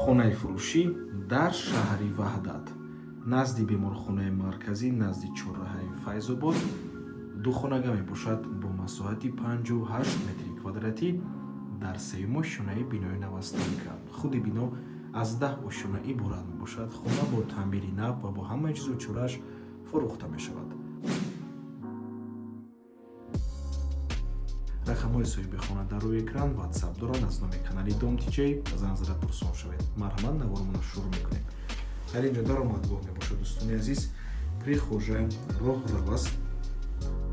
Хонаи фурӯшӣ дар шаҳри Ваҳдат, назди беморхонаи марказӣ, назди чорраҳаи Файзобод, ду хонага мебошад бо масоҳати 58 метри квадратӣ дар сеюм ошёнаи бинои новостройка. Худи бино аз 10 ошёна иборат мебошад. Хона бо таъмири нав ва бо ҳамаи чизу чорааш фурӯхта мешавад. Рақамҳои соҳиби хона дар рӯи экран, WhatsApp доранд. Аз номи канали Дом Тиҷей занг зада пурсон шавед. Марҳамат, наворумона шурӯъ мекунем. Дар ин ҷо даромадгоҳ мебошад, дӯстони азиз, прихожая, роҳрав аст,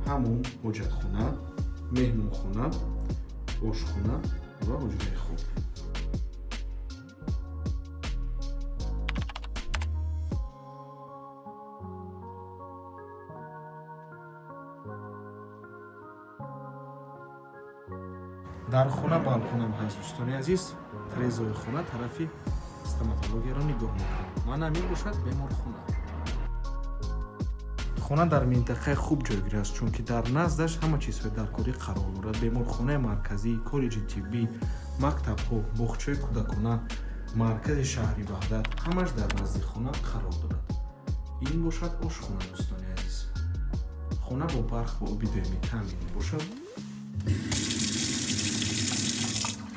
ҳаммом, ҳоҷатхона, меҳмонхона, ошхона ва ҳуҷраи хоб. Дар хона балконам ҳаст, дӯстони азиз. Трезои хона тарафи стоматологияро нигоҳ мекунад. Мана ҳамин бошад беморхона. Хона дар минтақаи хуб ҷойгир аст, чунки дар наздаш ҳама чизҳои даркорӣ қарор дорад: беморхонаи марказӣ, коллеҷи тиббӣ, мактабҳо, боғчаи кӯдакона, маркази шаҳри Ваҳдат ҳамаш дар назди хона қарор дорад. Ин бошад ошхона, дӯстони азиз. Хона бо барқ ва оби доимӣ таъмин мебошад.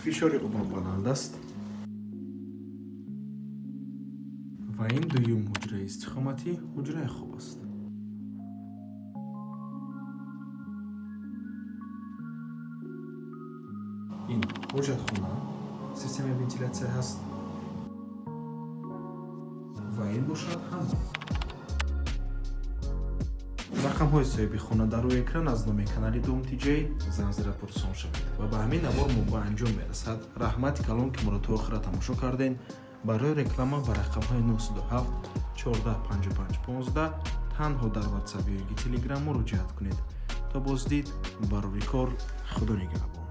Фишори обам баланд аст. Ва ин дуюм ҳуҷраи истиқоматӣ, ҳуҷраи хоб аст. Ин ҳоҷатхона, системаи вентилятсия ҳаст. Ва ин бошад ҳаммом. Рақамҳои соҳиби хона дар рӯи экран. Аз номи канали Дом Тиҷей занг зада пурсон шавед. Ва ба ҳамин навор мо ба анҷом мерасад. Раҳмати калон, ки моро то охира тамошо кардем. Барои реклама ба рақамҳои 907 14 55 15 танҳо дар WhatsApp ё Telegram муроҷиат кунед. То боздид, барори кор, Худо нигаҳбон.